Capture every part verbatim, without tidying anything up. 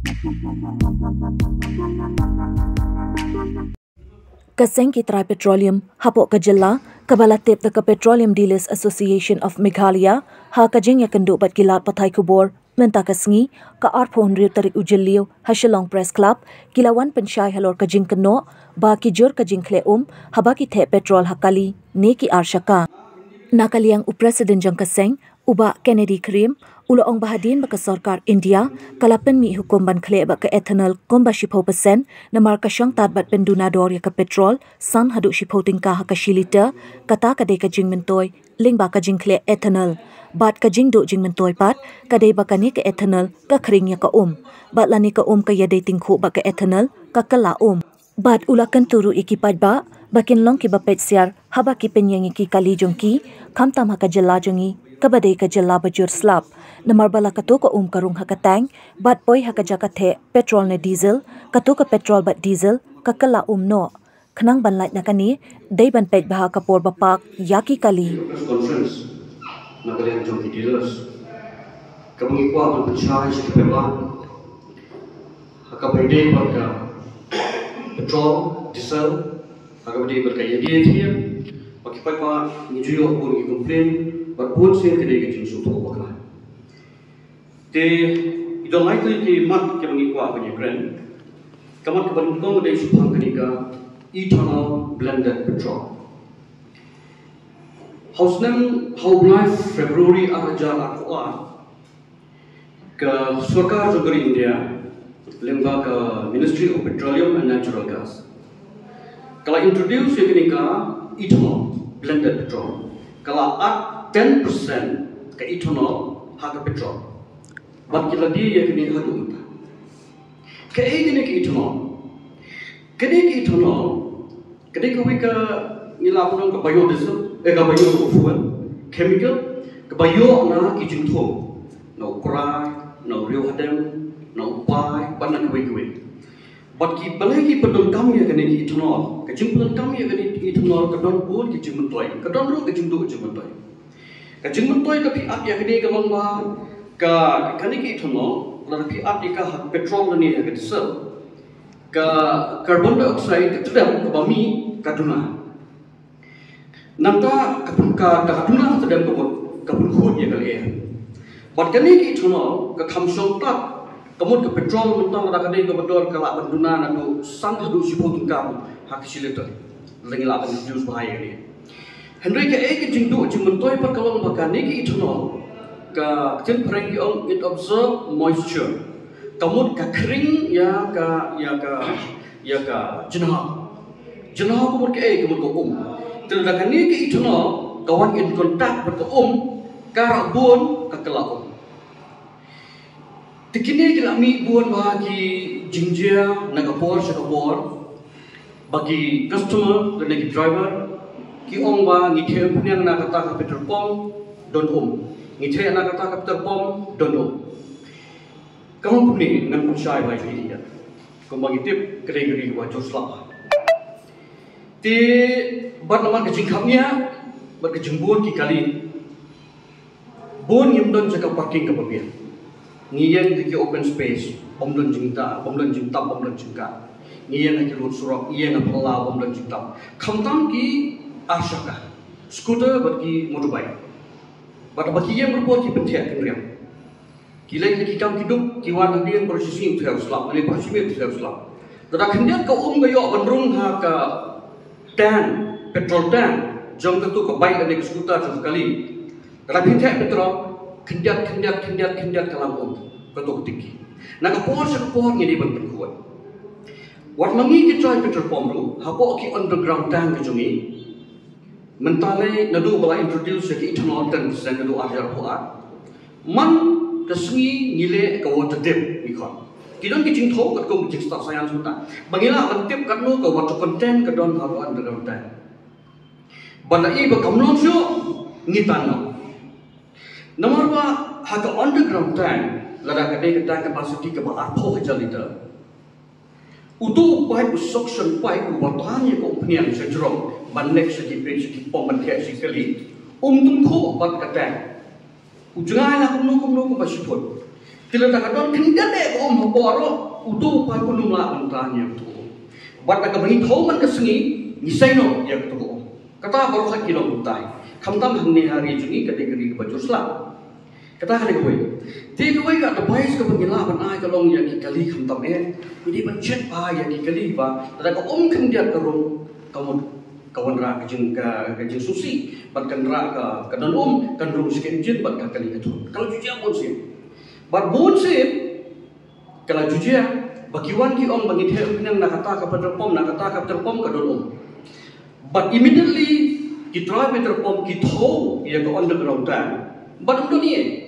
Ka seng ki trai petroleum hapoh ka jylla, kaba la tip da ka Petroleum Dealers Association of Meghalaya, ha ka jingïakynduh bad ki lad pathai khubor mynta ka sngi, ka arphew hynriew tarik u Jylliew, ha Shillong Press Club, ki la wan pynshai halor ka jingkynnoh ba ki jur ka jingkhleh um haba ki theh petrol ha kali ne ki ar shaka. Na ka liang u President jong ka seng, u Bah Kennedy Krim, u la ong ba hadien ba ka sorkar India ka la pynmih hukum ban khleh bad ka ethanol kumba shiphew percent, namar ka shong tad bad pynduna dor ïa ka petrol san haduh shiphew tyngka ha ka shi liter, kata ka dei ka jingmyntoi lyngba ka jingkhleh ethanol. Bad ka jingduh jingmyntoi pat ka dei ba kane ka ethanol ka khring ïa ka um. Bad lane ka um ka ïadei tyngkhuh bad ka ethanol, ka kylla um. Bad u la kyntu ruh ïa ki paidbah ba kin long kiba peit siar haba ki pynïeng ïa ki kali jong ki, khamtam ha ka jylla jong ngi kaba dei ka jylla ba jur slap. Namar ba la kato ka um ka rung ha ka tank, bad poi ha ka jaka theh petrol ne diesel, kato ka petrol bad diesel ka kylla um noh. Khnang ban lait na kane, dei ban peit bha ka por ba pak ïa ki kali. Press conference na ka liang jong ki dealers, kaba ngi kwah ban pynshai sha ki paidbah ha kaba ïadei bad ka petrol, diesel, ha kaba ïadei bad ka ïa D A T, ba ki paidbah ngi ju ïoh bun ki complain bad bun sien ka dei ka jingsngewthuh bakla. Te i don lai tylli ki mat kiba ngi kwah ban ïakren. Ka mat kaba nyngkong ka dei shaphang kane ka ethanol blended petrol. Ha u snem, ha u bnai February ar hajar arphew ar, ka sorkar jong ka ri India lyngba ka Ministry of Petroleum and Natural Gas ka la introduce ïa kane ka ethanol blended petrol. Ka la add ten percent ka ethanol ha ka petrol. Bad ki la die ïa kane haduh mynta. Kaei kane ka ethanol? Kane ka ethanol ka dei kawei ka, ngi lah ban ong, ka biodiesel, eh, ka biofuel chemical kaba ïoh na ki jingthung, na u krai, na u riew hadem, na u pai bad na kawei kawei. Bad ki, balei ki pyndonkam ïa kane ka ethanol? Ka jingpyndonkam ïa kane ka ethanol ka don bun ki jingmyntoi, ka don ruh ka jingduh jingmyntoi. Ka jingmyntoi ka phi add ïa kane ka long ba ka, kane ka ethanol, lada phi add ïa ka ha petrol lane ha ka diesel, ka carbon dioxide ka tdem kaba mih ka duna. Nangta ka pyn-, ka, ka duna ka tdem ka bun, ka pynkhuid ïa ka lyer. Bad kane ka ethanol ka kham shong tad, ka mut ka petrol mynta lada ka dei kaba dor ka lah ban duna naduh san haduh shiphew tyngka ha ka shi liter. Lada ngi lah ban introduce bha ïa kane. Hynrei kaei ka jingduh jingmyntoi pat ka long ba kane ka ethanol, ka ktien phareng ki ong it absorb moisture. Ka mut ka khring ïa ka, ïa ka, ïa ka jnau. Jnau ka mut kaei? Ka mut ka um. Te lada kane ka ethanol ka wan in contact bad ka um, ka rah bun ka kylla um. Te kine ki la mih bun bha ki jingjia na ka por sha ka por, ba ki customer lane ki driver ki ong ba ngi theh umphniang na kata ka petrol pump, don um. Ngi theh na kata ka petrol pump, don um. Ka long kumne, ngan pynshai bha ïa phi ïa. Kumba ngi tip, ka dei ka ri kaba jur slap. Te bad namar ka jingkhapngiah bad ka jingbun ki kali, bun ngim don jaka parking kaba biang. Ngi ïeng ha ki open space, bym don jingtap, bym don jingtap, bym don jingkah. Ngi ïeng ha ki lud surok, ngi ïeng ha phyllaw, bym don jingtap. Khamtam ki ar shaka, scooter bad ki motorbike. Bad haba ki ïeng bad ki pyntheh kynriang. Ki leit na ki kam ki duk, ki wan hadien baroh shi sngi u theh u slap, lane baroh shi miet u theh u slap. Lada khyndiat ka um ka ïoh ban rung ha ka tank, petrol tank jong kato ka bike lane ka scooter jong ka kali, lada phi theh petrol, khyndiat, khyndiat, khyndiat, khyndiat ka lam um kato ka tiki. Na ka por sha ka por ngi dei ban pynkhuid. Wat ma ngi ki trai petrol pump ruh, hapoh ki underground tank ka jong ngi, mynta lei naduh ba la introduce ïa ka ethanol ten percent naduh ar hajar arphew ar, man ka sngi ngi leh ka water dip ngi khot. Ki don ki jingthoh katkum ki jingstad science mynta ba ngi lah ban tip katno ka water content ka don ha ka underground tank. Bad lada i ba kam long shuh, ngi tan noh. Namar ba ha ka underground tank, lada ka dei ka tank capacity kaba arphew hajar liter, uto u paip, u suction pipe uba tan ïa ka umphniang sha jrong ban leit sha ki fridge, sha ki pump ban theh sha ki kali, um tyngkhuh bad ka tank. U jngai na kumno kumno kumba shi phut. Te lada ka don khyndiat eh ka um ha por, uto u paip un ym lah ban tan ïa kato ka um. Bad da kaba ngi thew man ka sngi, ngi saiñnoh ïa kato ka um. Kata baroh ki long kumtai. Khamtam hangne ha ri jong ngi ka dei ka ri kaba jur slap. Kata ka dei kawei. Te kawei ka advice kaba ngi lah ban ai ka long ïa ki kali khamtam eh, ngi dei ban check bha ïa ki kali ba lada ka um khyndiat ka rung, ka mut ka wanrah ka jing, ka, ka jingsngewsih, bad ka wanrah ka, ka don um, kan rung sha ka injin bad ka kali ka thun. Ka la ju jia bun sien. Bad bun sien ka la ju jia ba ki wan ki ong ba ngi theh um khñiang na kata ka petrol pump, na kata ka petrol pump ka don um. Bad immediately ki trai petrol pump ki thew ïa ka underground tank. Bad ym don ei.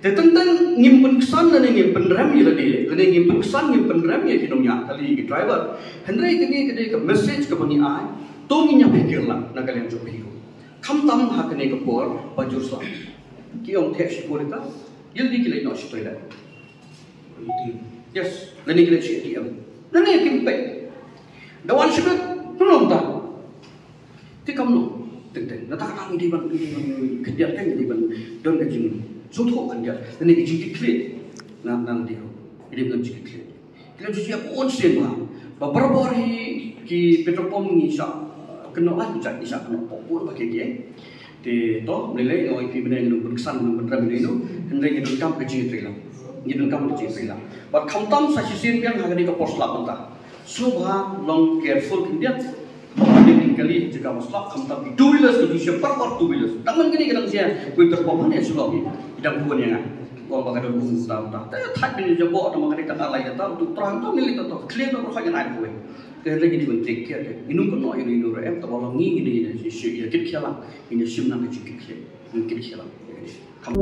Te teng teng ngim pynksan lane ngim pynrem ïa lade, lane ngim pynksan ngim pynrem ïa ki nongñiah kali, ki driver. Hynrei kane ka dei ka message kaba ngi ai, to ngin ïa pyrkhat lang na ka liang jong phi. Khamtam ha kane ka por ba jur slap. Ki ong theh shipor ita, ïa lade ki leit noh sha toilet. Yes, lane ki leit sha A T M. Lane kim peit. Da wan shibit, kumno mynta? Te kumno? Teng teng. Nangta ka dang ngi dei ban, ngi dei ban khyndiat, ngi dei ban don ka jingsngewthuh khyndiat. Lane ka jingkitkhlieh. Nang, nang dei. Ngi dei ban don jingkitkhlieh. Ki la ju jia bun sien bha. Ba barabor hi ki petrol pump ngi shah kynnoh, la ngi shah, ngi shah kynnoh pop bun ba ki ki. Te to, mlei lei, oi phi mynne ngi nang pynksan, nang pynrem ïa ino, hynrei ngi donkam ka jingïatreilang. Ngi donkam ka jingïatreilang. Bad khamtam sa shisien biang ha kane ka por slap mynta. Sngewbha long careful khyndiat. Ba ngi kali jaka ba slap khamtam ki two wheelers, ki ju shem par par two wheelers. Tang man kane ka dang jia, ko petrol pump hangne sha lok ngi. Ki dang bun ïa nga. Ko ba ka dang bun ta ta. Te thait pynjaboh tang ma ka dei tang alai ta, tu trang ta, mlei ta to. Clear ta, ko khait ngan ai ko. Te hynrei ngi dei ban take care te. Ngi nym kynnoh ïa ino ino ruh em, tang ba long ngi, ngi dei ïa shi, shi, ïa kit khia lang. Ngi ïa shim nang ka jingkit khia. Ngi kit khia lang. Kham